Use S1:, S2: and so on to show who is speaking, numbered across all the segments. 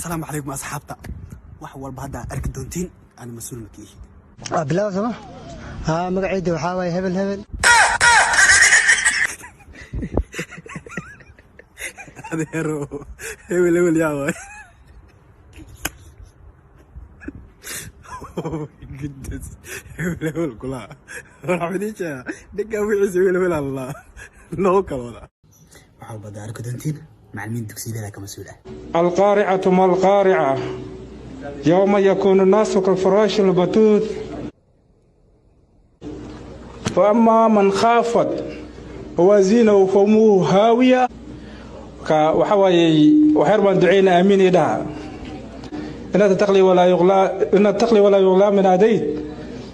S1: Asalaamu calaykum asxaabta. Wax walba hadda arki doontiin, ana mas-uul ma ka ihi.
S2: Waa bilaw sama. Haa, magacayda waxaa waaye hebel hebel.
S1: Adeero, hebel hebel yaa waay? Oh my goodness. Hebel hebel kula. Waxaan idiin sheegaa, ninkan wixiisa hebel hebel aa lalaa. Loo kala wadaa. Wax walba hadda arki doontiin, macallimiin dugsiyada ka mas-uul ah.
S3: القارعة ما القارعة يوم يكون الناس كالفراش البثوث وأما من خافت موازينه فأمه هاوية. Waxaa waxyar baan duceyna, aamiin ii dhaha. Inaad taqli walaa yuqlaa, inaad taqli walaa yuqlaa min adayd.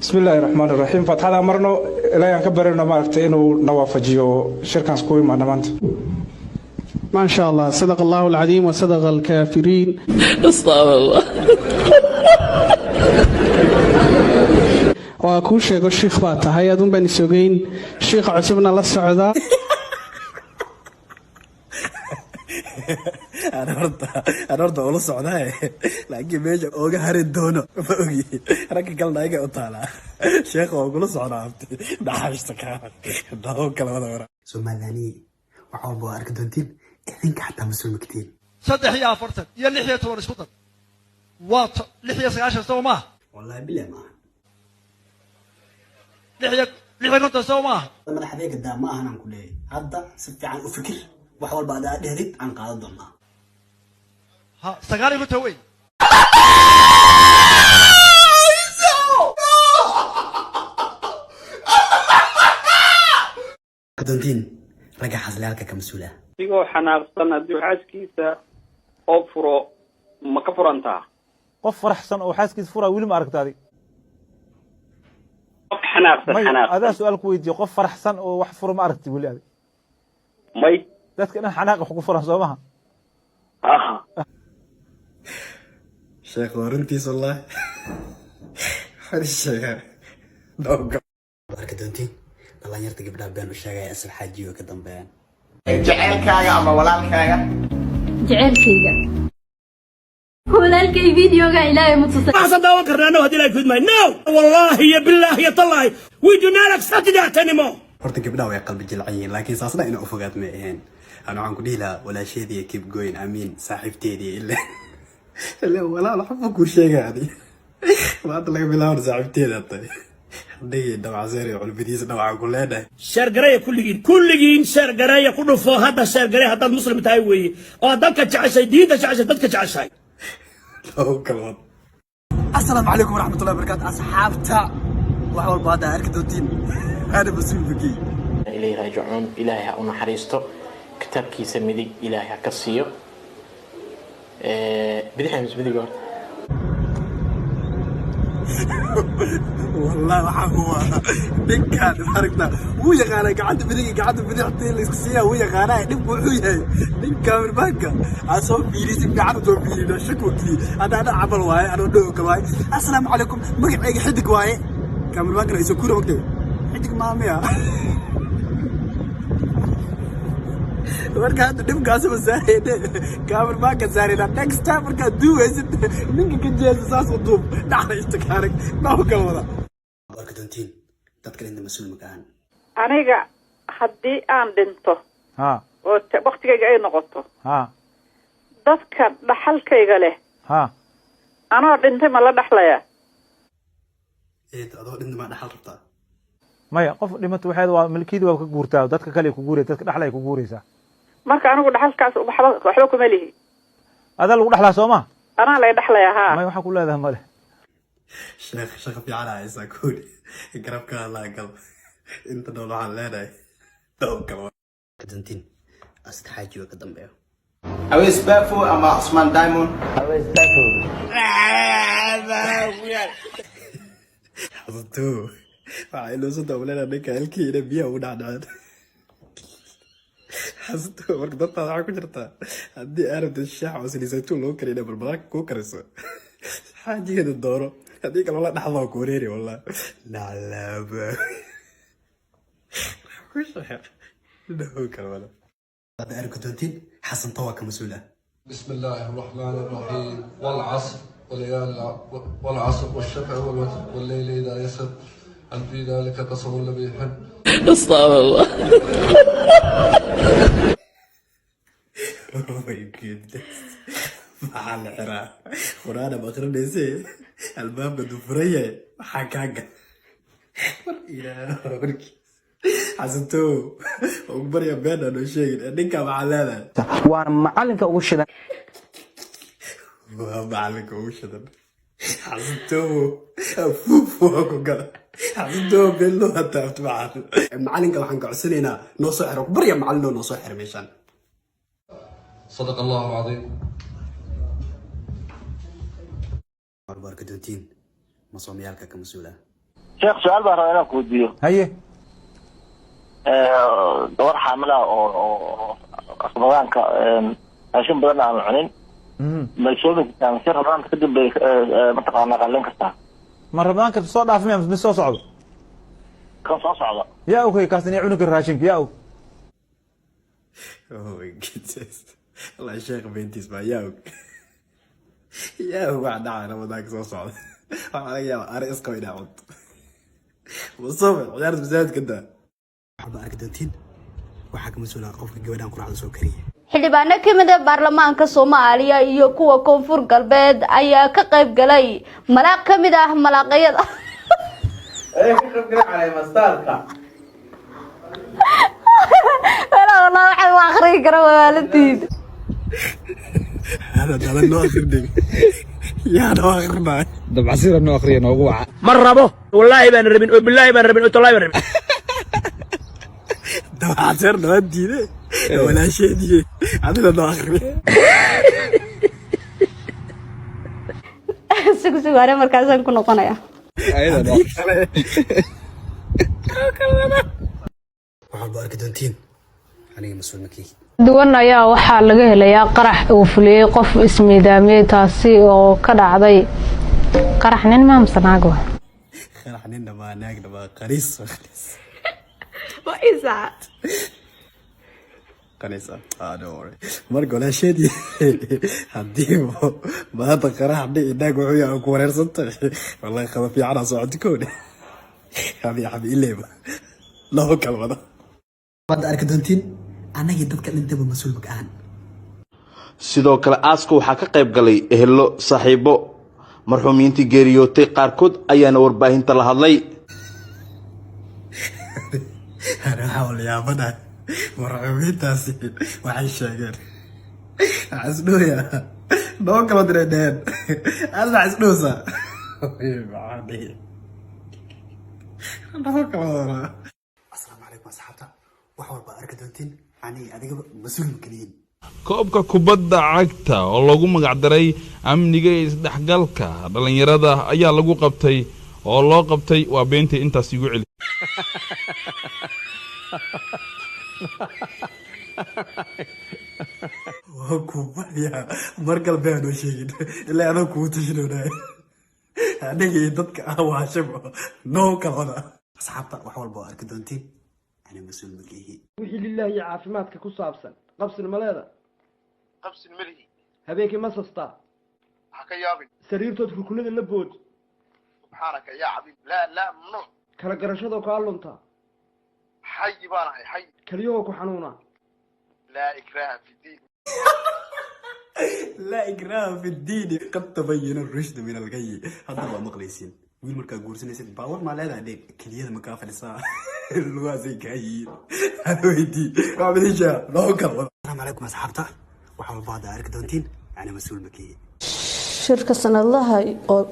S3: Bismi illaahi raxmaani raxiim. Faatixada marno, Ilaahay aan ka barino maaragtay inuu na waafajiyo shirkaas ku imaana maanta.
S4: ما شاء الله، صدق الله العظيم وصدق الكافرين.
S5: استغفر الله.
S4: Waa kuu sheego, shiikh baa tahay, adun baan isogeyn, shiikha cusubna la socda.
S1: Ana horta ula socdaa, laakiin meesha ooga hari doono ma ogi. Ragga kalena ayaga u taalaa. Sheekha waa kula socdaa, abti dhaxashta kaa dabo kala wada wara. Soomaalani, wax walba waa arki doontiin, idinka xataa mas-uul ma ka tihiin.
S6: 43 iyo 16 isku dar, waa 96, soo maaha?
S1: Wallahi bilahi maaha.
S6: 56 soo maaha?
S1: Madax adeega daa ma ahan aan ku leeyahay. Hadda si fiican u fikir, wax walba adaa dhehdid aan qaadan doonaa.
S6: Ha, 59 wey.
S1: Arki doontiin ragga xasliyaalka ka mas-uul ah.
S7: Adigoo xanaaqsan hadduu xaaskiisa oo furo, ma ka furantaa?
S8: Qof faraxsan oo xaaskiisa furaa weli ma aragta adig?
S7: Qof xanaaqsan.
S8: May.
S7: Xanaaqsan.
S8: Adaa su-aal ku weydiiye, qof faraxsan oo wax furo ma aragti weli adig?
S7: May.
S8: Dadka dhan xanaaq wax ku furan, soo maha?
S7: Aha.
S1: Sheekh waa runtiis, wallahi waxaan sheegaa. Arki doontiin dhalinyarta gabdhaha been u sheegaya, asal xaajiyo ka dambeeyaan.
S9: Jaceylkaaga ama walaalkaaga?
S10: Jaceylkayga. Walaalkay videoga Ilaahay ma tusay.
S11: Waxaan daawan karnaa no haddii la fidmay. No, wallahi ya billahi ya tallahi, we do not accept that anymore.
S1: Horta gabdhaha way qalbi jilcan yihiin, laakiin saasna ina u fogaad may ahayn. Ana waxaan ku dhihi lahaa walaasheedii, keep going, amiin, saaxiibteedii, ila walaal waxba kuu sheegay. Adi maanta laga bilaabo saaxiibteeda tahay, dhigi dawacseer iyo culbadiisa dhawaca ku leenahay.
S11: Share gareeya kulligiin, kulligiin share gareeya, ku dhufo hadda share gareeya haddaad Muslim tahay weeye oo aad dalka jeceshay, diinta jeceshay, dadka jeceshahay.
S1: Labo kalmood. Asalaamu calaykum waraxmatullahi wabarakaatu asxaabta. Wax walba hadda arki doontiin, ana mas-uul bakii.
S12: Ilayhi raajicuun. Ilaahay ha u naxariisto, kitaabkiisa midig Ilaahay ha ka siiyo. Bidix mise midig horta?
S1: Wallahi waxaa huwa ninkaan aragta wuu yaqaanaa gacanta midig iyo gacanta bidixta in la isku siiyaa wuu yaqaanaa. Dhibku wuxuu yahay nin kaamirmaanka aa soo fiiriy, si fiican u soo fiirino shakwakii. Hadda ana camal waaye, anoo dhow waaye, assalaamu calaykum, magacayga Xidig waaye, kaamirmaankana isoo kura ogtay Xidig maamiya. Marka hadda dhibkaasaba saarayne, kaamirmaanka saarayna. Next time markaad duubaysid, ninka ka jeesa saas u duub, dhacda istakaarig dhaw kala wada. Arki doontiin dadka inta mas-uul ma ka ahan.
S13: Aniga haddii aan dhinto oo waktigayga ay noqoto, dadka dhaxalkayga leh anoo dhintay ma la dhaxlayaa?
S1: Eed, adoo dhinta maa dhaxal rabtaa?
S8: Maya, qof dhimato waxeed waa milkiyadii, waa ka guurtaa, dadka kale ay ku guuraysa, dadka dhaxla ay ku guuraysaa.
S13: Marka anigu dhaxalkaas waxba kuma lihi.
S8: Adaa lagu dhaxlaa, soo ma?
S13: Anaa lay dhaxlayaa, haa.
S8: Maya, waxaa ku leedahay male.
S1: Sheekh, shaqa fiican haysaa kuuri, garabka Allah gal. Inta dhowl waxaan leenahay dhaw kala. Doontiin asad xaajiyo ka dambeeyo.
S9: Awees Bafo ama Cusmaan Diamond?
S12: Awees Bafo.
S1: Xasanto waxaa iluusanta umaleynaa ninka ilkiina biyaha ugu dhacdhaceen. Xasanto, marka dantaada waxaa ku jirtaa haddii aad rabtid shaax oo saliid saytuun loo kariyo, balbalaarka kuu kariso, xaajigeeda dooro. Haddii kale wala dhaxda waa ku wareeri. Wallah naclaaba ku sheeq dhaw kala wada. Hadda arki doontiin Xasanto waa ka mas-uul ah.
S5: بسم الله الرحمن الرحيم والعصر وليال والعصر والشفع والوتر والليل إذا يسر هل في ذلك قسم الذي يحب.
S14: استغفر الله.
S1: Oh my goodness. Maxaa la xiraa? Qur-aan ama akhrinayse, albaabka dufuraya, maxaa kaa gal? War Ilaah warkiis. Xasantow, ugu barya been aan noo sheegin. Ninka maxaa leedahay?
S15: Waana macalinka ugu shidan.
S1: Waa macalinka ugu shidan. Xasantow, afuuf waa ku gala. Xasantow, been loo hataabto macalin. Macalinka waxaan ka codsanaynaa noo soo xiro. Ku barya macalin oo noo soo xiro meeshaan.
S5: صدق الله العظيم.
S1: Barka doontiin masoomiyaalka ka mas-uula.
S16: Sheekh, su-aal baan rabaa inaan ku weydiiyo.
S8: Haye.
S16: Gabar xaamila oo Ramadaanka raashin badan aan la cunin may soomi kartaa, mise Ramadaanka kadib bay mataqaanaa qalin kartaa?
S8: Ma Ramadaanka soo dhaafmaya mise soo socdo?
S16: Kan soo socda.
S8: Yaa okay, kaas inay cuni karo raashinka yaa og.
S1: Oh my goodness. Allah, sheekh beentiis baa yaa og. Yaa og waxa dhacaya Ramadaanka soo socda. Waxaa laga yaabaa ari isqaba inaa cunto. Wasoobe, ciyaarta masaajidka daa. Waxaad arki doontiin waxaa ka mas-uula qofka gabadhan quraacda soo kariya.
S17: Xildhibaano ka mid ah baarlamaanka Soomaaliya iyo kuwa Koonfur Galbeed ayaa ka qayb galay malaaq ka mid ah malaaqyada.
S9: Ee ka qayb galay caleemastaarka.
S17: Walaa walaa, waxaan ma akhriyi kara walaaladiid.
S1: Hada dala noo akhrinay. Yaa noo akhrinay.
S3: Dabcasiira noo akhriya, noogu waca.
S11: Ma rabo, wallaahi baan rabin, oo bilaahi baan rabin, oo tallaahi baan rabin.
S1: Dabcasiir noo diiday. Walaasheedii. Adina noo akhrinay.
S17: Sug sug, hore markaasaan ku noqonaya.
S1: Haddii kale. Waxaad arki doontiin aniga mas-uul makii.
S18: Duwan ayaa waxaa laga helayaa qarax uu fuliyey qof ismiidaamiyey, taasi oo ka dhacday qarax nin maamse naag wa.
S1: Qarax nin dhamaa, naag dhamaa, qaniis waa qaniis.
S17: Waa isaacad.
S1: Qaniis ah. Ah, don't worry. Marka walaasheedii, haddii maanta qarax dhici naag wuxuu yahay ku wareersan tahay, wallahi qaba fiicanaa socoti koodhe. Xabi xabi ileeba. Laba kalmado. Waad arki doontiin anagii dadka dhintaba mas-uul maka ahan.
S19: Sidoo kale aaska waxaa ka qayb galay ehelo, saaxiibo marxuumiyiintii geeriyootay qaarkood ayaana warbaahinta la hadlay.
S1: Ana waxaa la yaabanahay marxuumiintaasi waxay sheegeen. Waxaa isdhooya noo kala diray dheheen. Aad waxaa isdhoosaa. Maxaa dhihi? Noo kala diraa. Asalaamu calaykum asxaabta. Wax walba arki doontiin aniga adigaba mas-uul ma kaliyin.
S20: Koobka kubadda cagta oo loogu magacdaray amniga iyo isdhexgalka dhallinyarada ayaa lagu qabtay oo loo qabtay. Waa beentii, intaas igu celi.
S1: Waa ku baryaa, mar kale baa noo sheegin ilaa anoo kugu tashanoonayo. Aniga iyo dadka ah waashaba noo kala wada. Asxaabta, wax walba oo arki doontiin ani mas-uul ma ka ihi.
S6: Wixii lilaahi caafimaadka ku saabsan qabsin ma leeda?
S21: Qabsin malihi.
S6: Habeenkii ma sastaa?
S21: Ha ka yaabin.
S6: Sariirtood rukunada la bood?
S21: Subxaanaka yaa cadiim, laa laa, mamnuuc.
S6: Kala garashadoo kaa lunta?
S21: Xayi baan ahay, xay.
S6: Keliyahoo ku xanuuna?
S21: Laa ikraaha fi diin.
S1: Laa ikraaha fi diini, qad tabayana rushdu min algayi. Hadda waa maqlaysiin. Wiil markaa guursanaysid, baawar maa leedahay? Dheeg keliyada ma kaa fadhisaa? Lugahaasay kaa yihiin. Hada weydii waa midisha loo kala wada. Asalaamu calaykum asxaabta, waxaa walba hadda arki doontiin ani mas-uul ma ka ihi.
S22: Shirka sanadlaha oo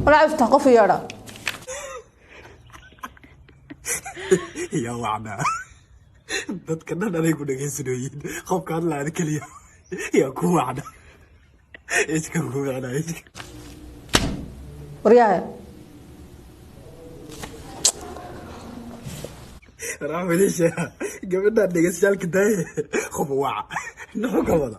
S22: walaa iftax qof yeedha.
S1: Yaa wacnaa? Dadka dhan anay ku dhegaysanooyiin, qofka hadlaada keliya yaa ku wacna? Iska ku wacnaa iska.
S22: Waryahay.
S1: Raxmadiisha gabadhaan dhegeystayaalka daaye, qof waca noo ka wada.